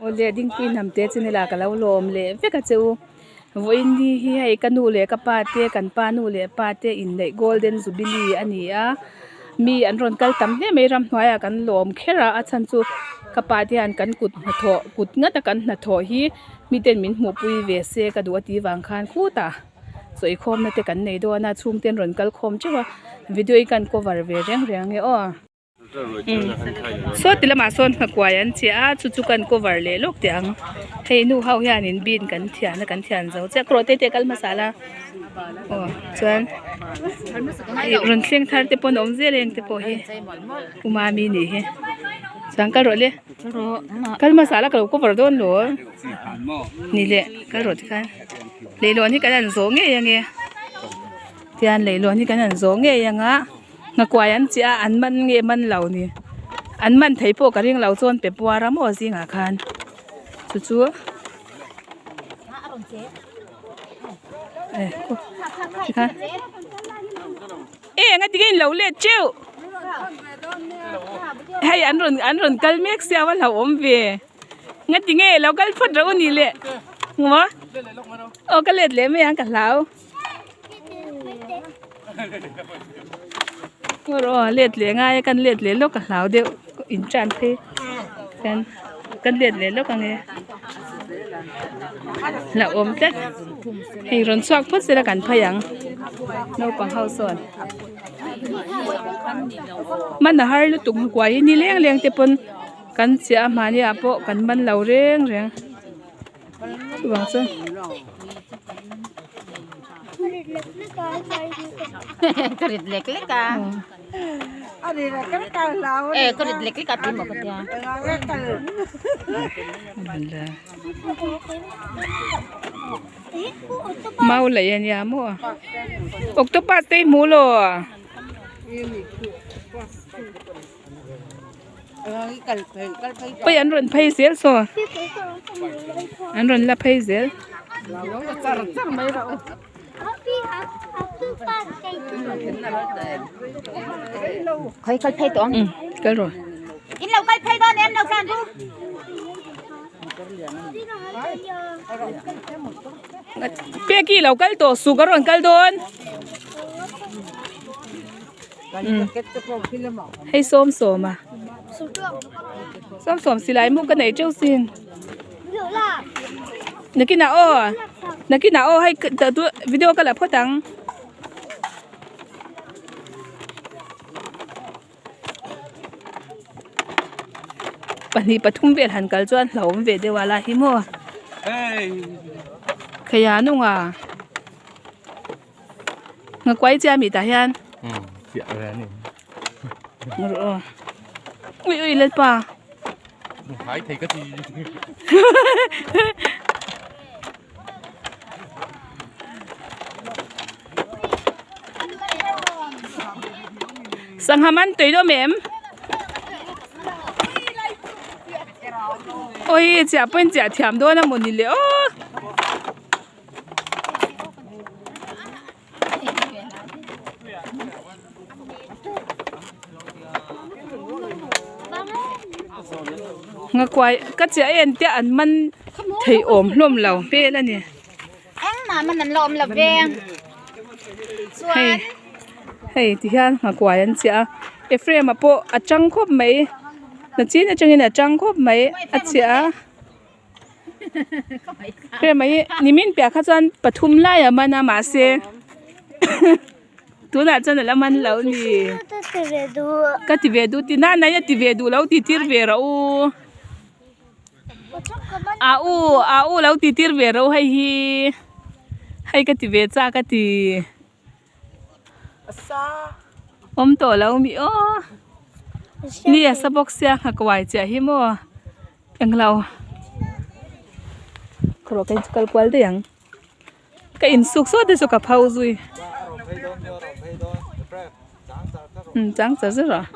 Awle Dingpui Hnamte channel ah ka lo lawm leh vek a che u. Vawiin ni hi hei ka nu leh ka pa te kan pa nu leh pa te inneih golden jubilee a ni a mi an rawn kal tam hle mai ramhnuai ah kan lawm kher a a chhan chu ka pa te hian kan kut hnathawh kut ngata kan hnathawh hi miten min hmuhpui ve se ka duh a tih vang khan khutah sawikhawmna te kan nei dawn a chhungte an rawn kal khawm teuh a video hi kan cover ve reng reng ange aw. Saw ti lamah sawn nghakuai an chiah a chu chu kan cover leh lawk teh ang hei nu ho hianin bean kan thian a kan thian zo chiah kawr te te kal hmasa la aw chuan rawn thleng thar te pawh an awm zel eng te pawh hi u mami nih hi chuan kal rawh le kal hmasa la ka lo cover dawn lo ni leh kal rawh tikhan leihlawn hi kan han zawh ngei ange tian leihlawn hi kan han zawh ngei anga. Nghakuai an chiah a an man nge man lo ni an man thei pawh ka ring lo chuan pe puar a maw zingah khan chu chu e eng a tinge in lo let teuh hei an rawn an rawn kal mek sia a hlauhawm ve nga tinge lo kal phawt rawh u ni le maw aw ka let leh mai ang ka hlau. Aw let leh ngai a kan let leh lawk a hlau deuh in tan phei chuan kan let leh lawk ang e hlauhawm tlat hei rawn chhuak phawt sela kan phei ang naupang ho sawn man a har lutuk kuai hi ni leng leng te pawn kan chiah a mahni ah pawh kan man lo reng reng. Chuvang chuan Ka rit lek lek a. E ka rit lek lek a ti maw ka tia. Mau lei a nia maw. Octopus te hi hmu law. Pai an rawn phei zel saw an rawn la phei zel. Khawi kal phei tawh ang. Kal rawh. In lo kal phei dawn em lo tlan ru. Peki lo kal tawh suk a rawn kal dawn. Hei sawm sawm a sawm sawm silai mu ka nei teuh sin nakinah aw nakinah aw hei video ka la phawt ang. Pahnih pathum vel han kal chuan hlauhawm ve deuh a lai hi maw kheia nunga. Nghakuai chiah mi tah hian. Um chiah ve ani. Ngawrh aw. Ui ui lalpa. Hai thei ka ti. Sangha man tui dawn em? Oi chiah pawhin chiah thiam dawn a mawni le aw. Nghakuai ka chiah en te an man thei awm hlawm lo hmel a ni. Engmah man an la awm lo ve. Hei hei ti hian nghakuai an chiah a Ephraim-a pawh a tang khawp mai nachin atangin a tang khawp mai a chiah a. Hre mai nimin piah kha chuan pathum lai a man a mahse tunah chuan a la man lo ni ka ti ve duh ti nana in a ti ve duh lo ti tir ve rawh u a u a u lo ti tir ve rawh u hei hi hei ka ti ve chak a ti. Awm tawh lo mi aw ni a sa bawk sia nghakuai chiah hi maw englo kawr ka kal kual daih ang ka insuk sawt te chu ka pho zui umm chang char zet rawh.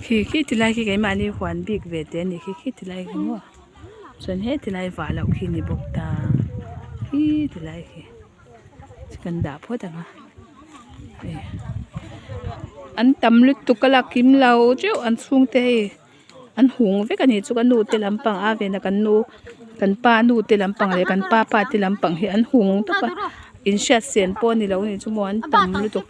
Khi khi ti lai khi keimahni huan bik ve te a ni khi khi ti lai khi maw chuan he ti lai vah loh khi ni bawk ta khi ti lai khi chu kan dah phawt ang a. An tam lutuk a la kim lo teuh an chhungte hei an hung vek a ni chu ka nu te lampang a vena kan nu kan pa nu te lampang leh kan pa pa te lampang hi an hung tawp a inhriat sen pawh a ni lo a ni chu maw an tam lutuk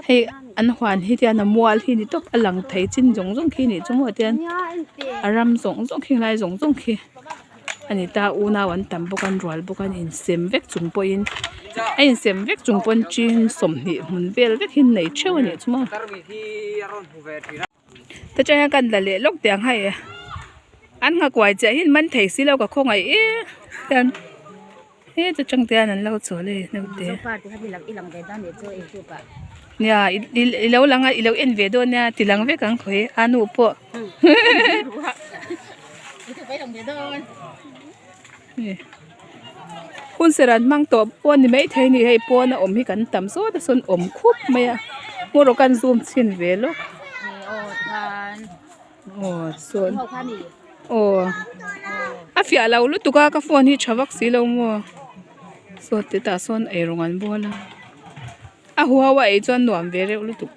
hei an huan hi tian a mual hi ni tawp a lang thei chin zawng zawng khi a nih chu maw tian a ram zawng zawng khi helai zawng zawng khi. A ni ta unau an tam bawk a an rual bawk a an insem vek chung pawhin a insem vek chung pawn ching 20 hmun vel vek hi an nei theuh a nih chu maw. Ta chang hian kan la leh lawk teh ang hei an nghakuai chiah hi an man thei si lo ka khawngaih em hian heta tang te hian an lo chawl a ni naute nia i lo lang a i lo en ve dawn nia ti lang vek ang khawi a nu pawh. Hun serh an hmang tawh pawh a ni maithei a ni hei pawn a awm hi kan tam zawt a sawn awm khup mai a hmawlh rawh khan zoom chhin ve lawk aw sawn aw a fiah lo lutuk a ka phone hi tha vak si lo maw saw te tah sawn eirawng an bawl a a huau a ei chuan nuam ve reuh lutuk.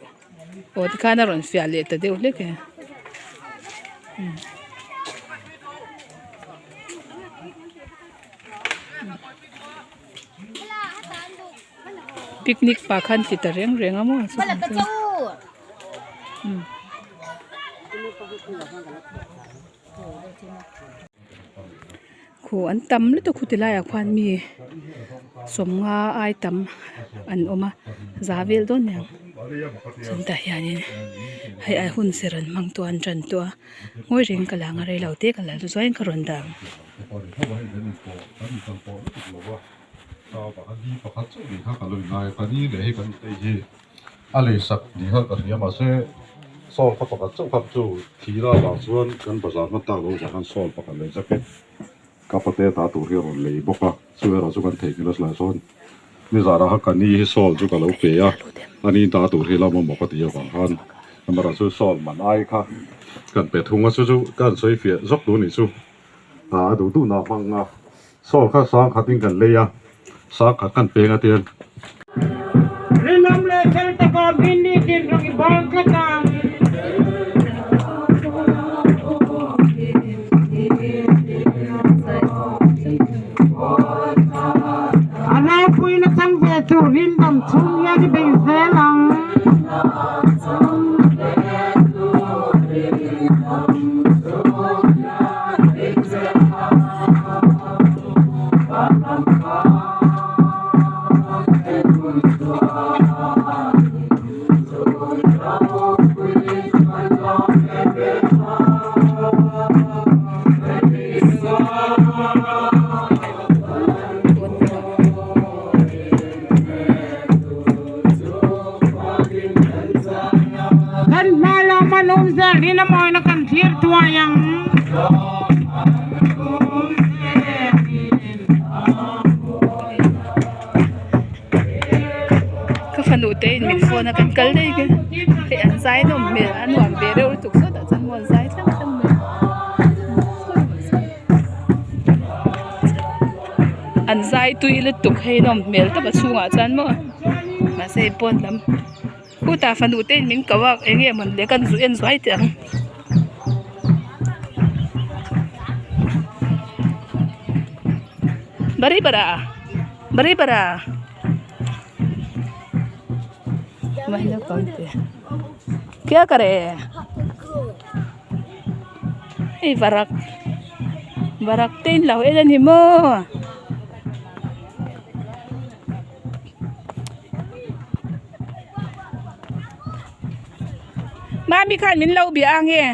Aw tikhan a rawn fiah leh ta deuh hlek e. Picnic pa khan ti ta reng reng a maw chuvang chuan Khu an tam lutuk khu ti laiah khuan mi sawmnga ai tam an awm a za vel dawn aniang chuan tah hianin hei a hun serh an hmang tawh a an tan tawh a ngawi reng ka la ang a reilo te ka la chu chuan ka rawn dah ang. Ka pate ta tur hi a rawn lei bawk a, chu erawh chu kan theihnghilh a silai sawn nizanah kha ka ni hi sawl chu ka lo pe a, a ni ta tur hi lam awm ka ti avang khan amaherawh chu sawl man ai kha kan pe thung a, chu chu ka han sawi fiah zawk duh a nih chu, a duh duhna a hmang a, sawl kha sang khatin kan lei a, sang khat kan peng a tiang. Rinawm leh fel taka min ni tin rang i bang tlat ang. A ropuina chang ve chu rindam chhung hian i bei zel ang. Kan hma lama lawm zel rin a mawina kan thlir thuai ang. Ka fanu te in min phone a kan kal daih a hei an zai nawm hmel a nuam ve reuh lutuk sawtah chuan maw an zai tlang tlang mai an zai tui lutuk hei nawm hmel tawp a chhungah chuan maw mahse hei pawn lam khutah fanu te in min ko a eng nge mawn le ka zu en zuai teh ang. Bari bara bari bara kya kare hei varak varak te in lo en ani maw. Mami khan min lo bia ang e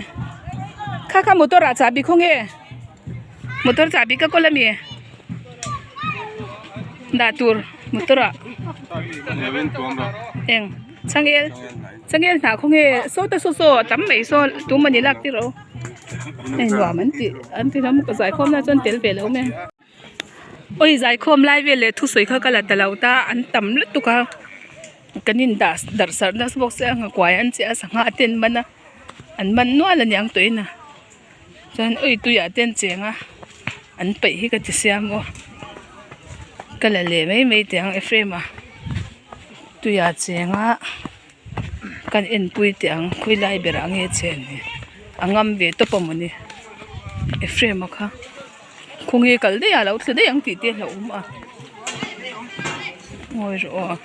kha kha motor ah chahbi khaw nge motor chahbi ka kawl ami dah tur motor ah eng changel changel hnah khaw nge saw te saw saw a tam mai saw tum ani lak tir aw hei nuam an tih an ti lam zaikhawm na chuan tel ve lo mai a. Awi zaikhawm lai vel leh thusawi kha ka la ta lo ta an tam lutuk a kan in dah darh sarh nasa bawk sia nghakuai an chiah a sangha te an man a an man nual a niang tawh in a chuan awi tuiah te an cheng a an peih hi ka ti siam aw ka la leh mai mai teh ang Ephraim-a tuiah cheng a. Kan enpui teh ang khawilai berah nge chen ni a ngam ve tawp a mawni Ephraim-a kha khawnge kal daih a lo thla daih ang tih te a hlauhawm a ngawi rawh aw.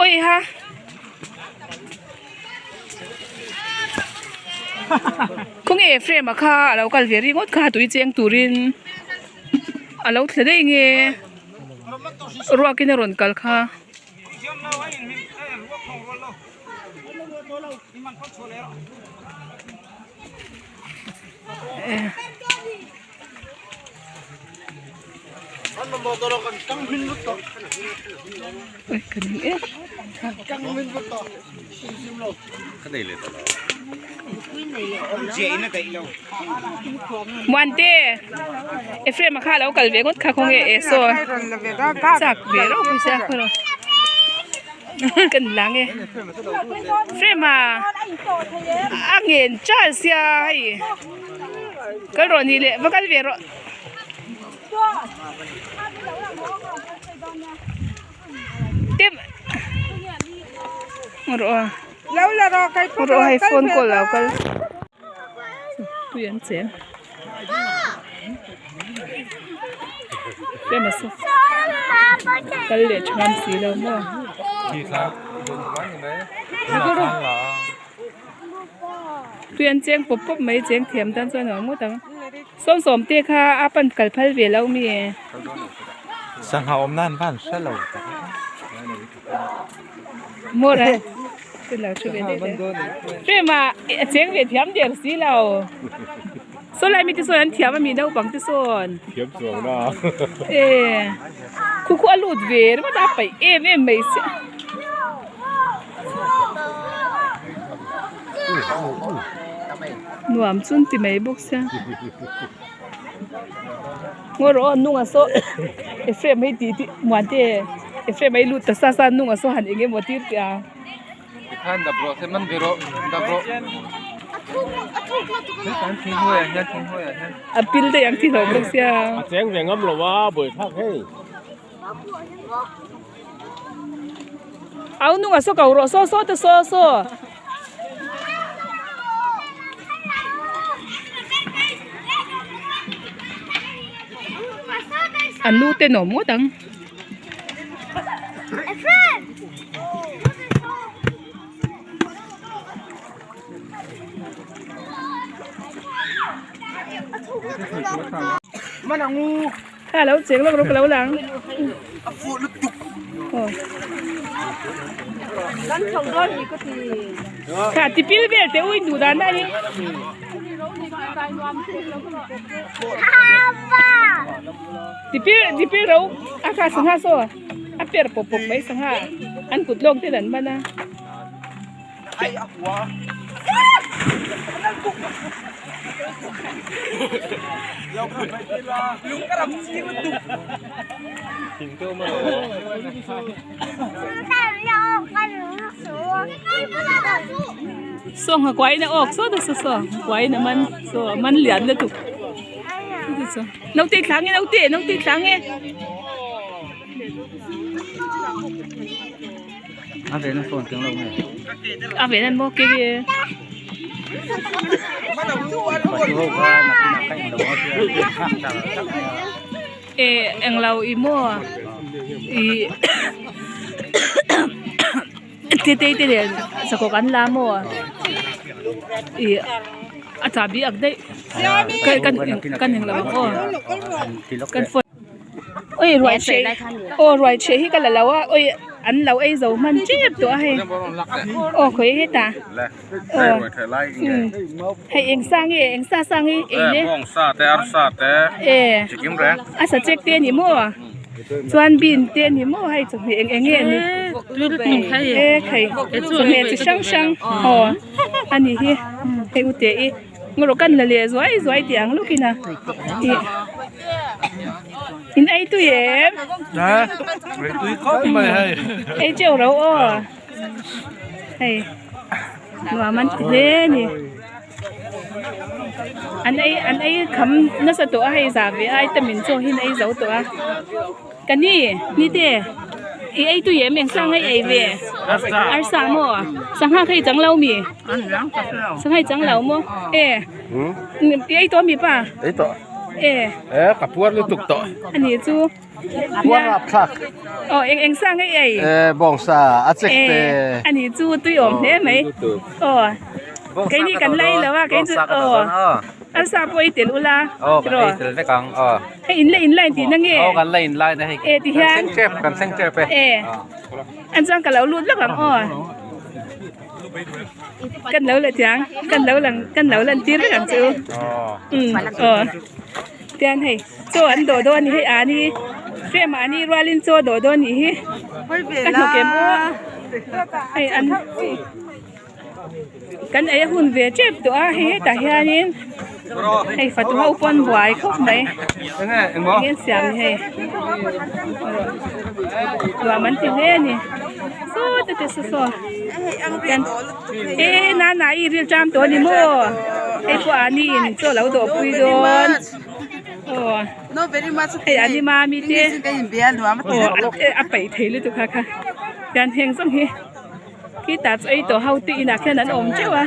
Awiha. Khawnge Ephraim-a kha a lo kal ve ringawt kha tui cheng turin a lo thla daih nge ruakin a rawn kal kha. Muante Ephraim-a kha a lo kal ve ngawt kha khawnge e saw chak ve reuh pawh sia khaw rawh ka ni lang e Ephraim-a a ngen chal sia hei kal rawh ni leh va kal ve rawh. Rawh hei phone call lo kal tui an cheng tlem a saw kal leh tha ngam si lo maw. Tui an cheng pawp pawp mai cheng thiam tan chuan a awm ngawt ang. Sawm sawm te kha a pan kal phal ve lo mi e. Sangha awm nan van hre lo tak. Maw rai. Te lo thu ve deuh deuh. Prema a cheng ve thiam der si lo. Saw lai mi te sawn an thiam a mi naupang te sawn. Thiam chuang na. E khu khu a lut ve ringawt a paih em em mai sia. Nuam chun ti mai bawk sia ngaw rawh aw nunga saw Ephraim hei tih tih muante Ephraim hei lut ta sa sa nunga saw han eng emaw tir teh ang. A pil daih ang tih hlauh bawk sia. Au nunga saw ko rawh saw saw te saw saw. A nu te nuam ngawt ang. Kha lo cheng lawk rawh ka lo lang. A fuh lutuk. Aw. Kha tipil vel te ui duh dan ani. Tipil tipil ro a kha sangha saw a per pawp pawp mai sangha an kut lawk ten an man a. Saw nghakuai in a awk sawt a saw saw nghakuai in a man saw a man lian lutuk naute thla nge naute naute thla nge. A ve na phone keng lo nge. A ve nan maw ke nge. E eng lo i maw i te te te nen sakawk an la maw i a chahbi ak daih kan kan eng lo ang aw kan phone. Oi ruai chhe aw ruai chhe hi ka la lo a oi an lo ei zo hman tep tawh a hei aw khawi hetah aw hei eng sa nge eng sa sa nge ei le e a sa chek te a ni maw chuan bean te a ni maw hei chawhmeh eng eng nge a ni e khai chawhmeh chi hrang hrang aw a ni hi hei u te i. Ngaw rawh kan la leh zuai zuai tih ang lawkin a ih in ei tui em ei teuh ro aw hei nuam an ti hle a ni. An ei an ei kham nasa tawh a hei za ve a itemin chaw hi an ei zo tawh a ka ni ni te i ei tui em eng sang a i ei ve arsa maw sangha kha i chang lo mi sangha i chang lo maw e i ei tawh mi pa Ei tawh. E E ka puar lutuk tawh. Ani chu Puar rap thlak. Aw eng eng sang ei ei. E bawngsa a chek te. E ani chu tui awm hle mai. Aw keini kan lai lo a kei chu aw arsa pawh ei tel ula. Aw kan ei tel vek ang aw. Hei in la in line tihna nge? Aw kan la in line a hei. E ti hian. Kan thleng tep kan thleng tep e. E an chuan ka lo lut lawk ang aw. Kan lo la chiang kan lo lang kan lo lan tir vek ang chu umm aw tian hei chaw an dawh dawn a ni hei ani frame ah ani rualin chaw dawh dawn a nih hi ka hnawk em aw hei an kan ei a hun ve tep tawh a hei hetah hianin hei fatu ho pawh an buai khawp mai eng an siam ni hei nuam an ti hle a ni sawta te saw saw e nana i ril ṭam tawh a ni maw hei pawh ani in chaw lo dawh pui dawn aw hei ani mami te aw a peih thei lutuk kha kha tian heng zawng hi. Khitah chu ei tawh ho te inah khian an awm teuh a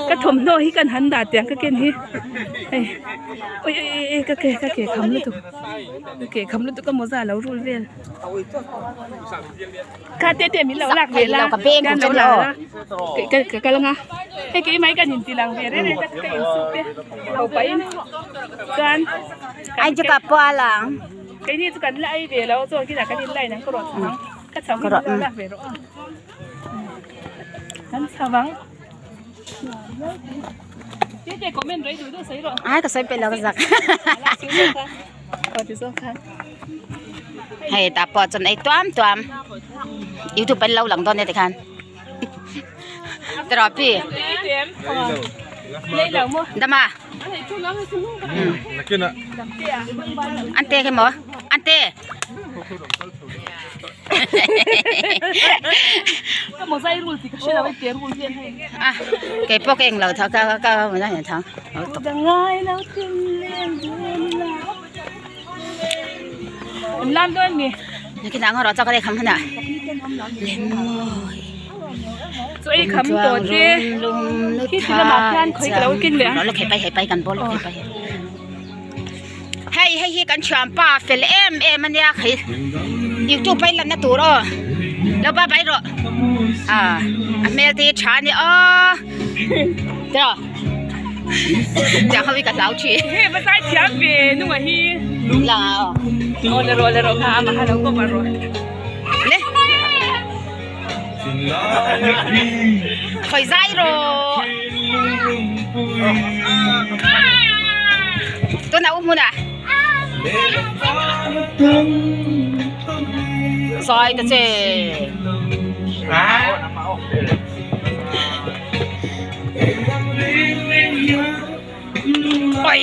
ka thawmhnaw hi kan han dah tiang ka ken hi hei ui ui ui ka ke ka ke kham lutuk ka ke kham lutuk ka mawza a lo rul vel kha te te min lo lak ve la kan lo la la ka ka kal anga hei keimah hi kan inti lang ve reng reng ka insuk te ho pahin chuan Ai chu ka pual ang. Keini chu kan la ei ve lo chuan kinah kan in line ang ka rawh chho ang ka chho hi lo lak ve rawh a kan chho ang tete comment rei duh duh sawi rawh ai ka sawi pe lo ka zak aw ti zawk khan hei tah pawh chuan ei tuam tuam youtube an lo lang dawn e tikhan trophy dama An te khi maw? An te. Ah, kei pawh ka eng lo tho ka ka ka hian thang. Lam dawn mi. Nakin ang rawh chak ka kham hana. Lem mawi. Chu ei kham tawh te. Khi ti lamah khian khawi ka lo ken leh ang. Lo khei pai hei pai kan ball lo khei pai. Hei hei hi kan thianpa fel em em ania khai youtube a i lanna tur aw lo ba bai rawh ah a hmel te hi tha a ni aw tiraw tiang ho hi ka hlau thin. Hei va zai thiam ve nunga hi. La aw. Aw la rawh la rawh kha amah a lo cover rawh. Le. Khawi zai rawh. Tuna u hmun ah. Zai ta che. Oi.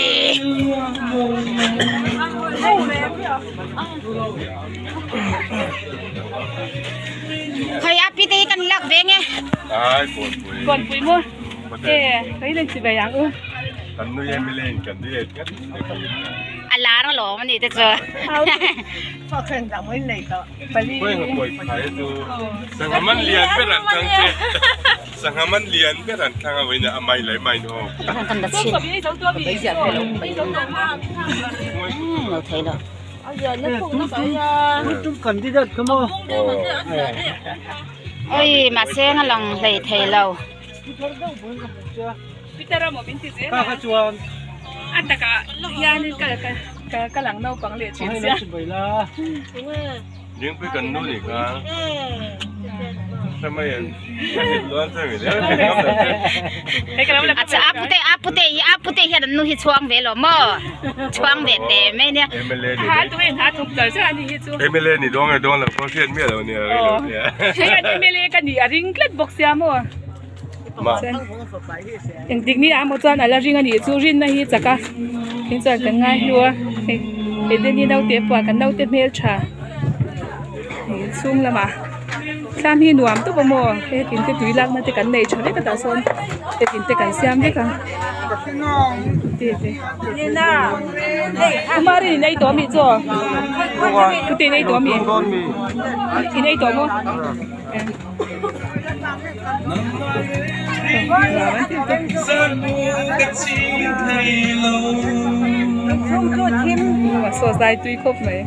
Khoi a pi te hi kan lak ve nge. Ai kawnpui. Kawnpui maw? E kai len chi bai ang u. Kan nui em len kan nui et ngat A lar alawm ani te chu. Pali. Sangha man lian ber an thlang che. Sangha man lian ber an thlang a vawiin a mai leh mai no. Kan la chhin. Lo thei lo. Oi mahse a lang hlei thei lo. Dingpui kan nu nih kha hre mai an a hrilh luan che mi Acha apute apute hi apute hian an nu hi chhuang ve lo maw chhuang ve te mai nia MLA ni MLA ni dawn nge dawn lo pawh hriat miah lo nia rei lo nia MLA ka nih a ring tlat bawk sia maw Engtik ni ah maw chuan a la ring a nih chu rinna hi chak a tin chuan kan ngai hnu a hei hei te ni naute pawh ah kan naute hmeltha hei chhung lamah. Thlam hi nuam tawp a maw hetin te tui lakna te kan nei tha vek a tah sawn hetin te kan siam vek a te te Kumar in ei tawh ami chaw pute in ei tawh ami in ei tawh maw. Saw zai tui khawp mai.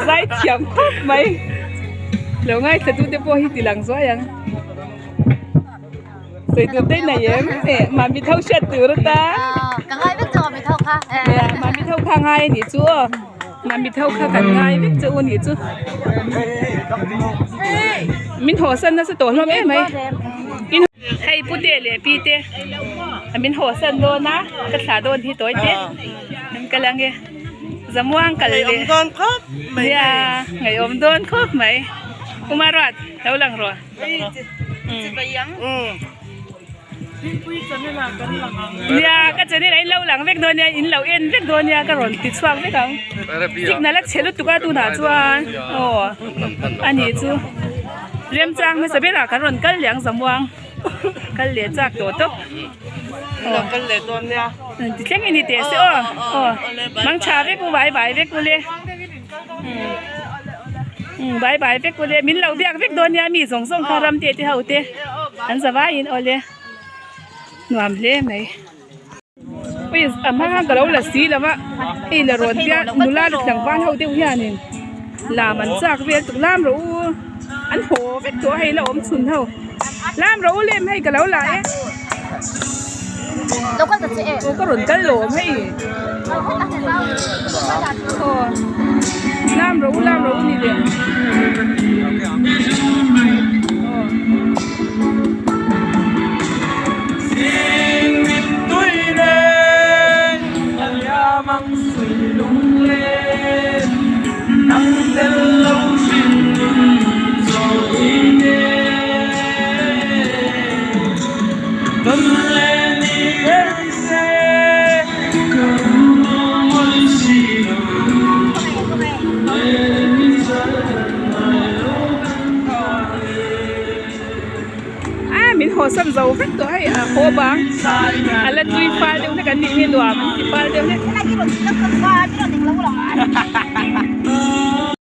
Zai thiam khawp mai lo ngaithla tu te pawh hi ti lang zuai ang sawi tur te nei em eh mami tho hriat tur ata mami tho kha ngai anih chu aw mami tho kha kan ngai vek che u anih chu min haw san nasa tawh hlawm em mai. Hei pute leh pi te min haw san dawn a ka thlah dawn hi tawi te an kal ang e zamuang kal leh nia ngaihawm dawn khawp mai Umaruat lo lang rawh nia ka channel ah in lo lang vek dawn nia in lo en vek dawn nia ka rawn ti chhuak vek ang signal a chhe lutuk a tunah chuan aw a nih chu. Remchang hmasa berah kan rawn kal leh ang zamuang kal leh chak tawh tawp aw kal leh dawn nia ti thleng i ni teh se aw aw mang tha vek u vai vai vek u le um vai vai vek u le min lo biak vek dawn nia mi zawng zawng kha ram te te ho te an za vaiin aw le nuam hle mai. Ui a hma khan ka lo la si lo va hei la rawn biak nula leh tlangval ho deuh hianin lam an chak vel tuk lam rawh u an haw vek tawh a hei la awm chhun ho lam rawh u lem hei ka lo la e aw ka rawn kal lawm hei aw lam rawh u lam rawh u ni leh aw. A min haw san zo vek tawh hei a haw bang a la tui fal deuh hlek an nih hi nuam an ti fal deuh hlek.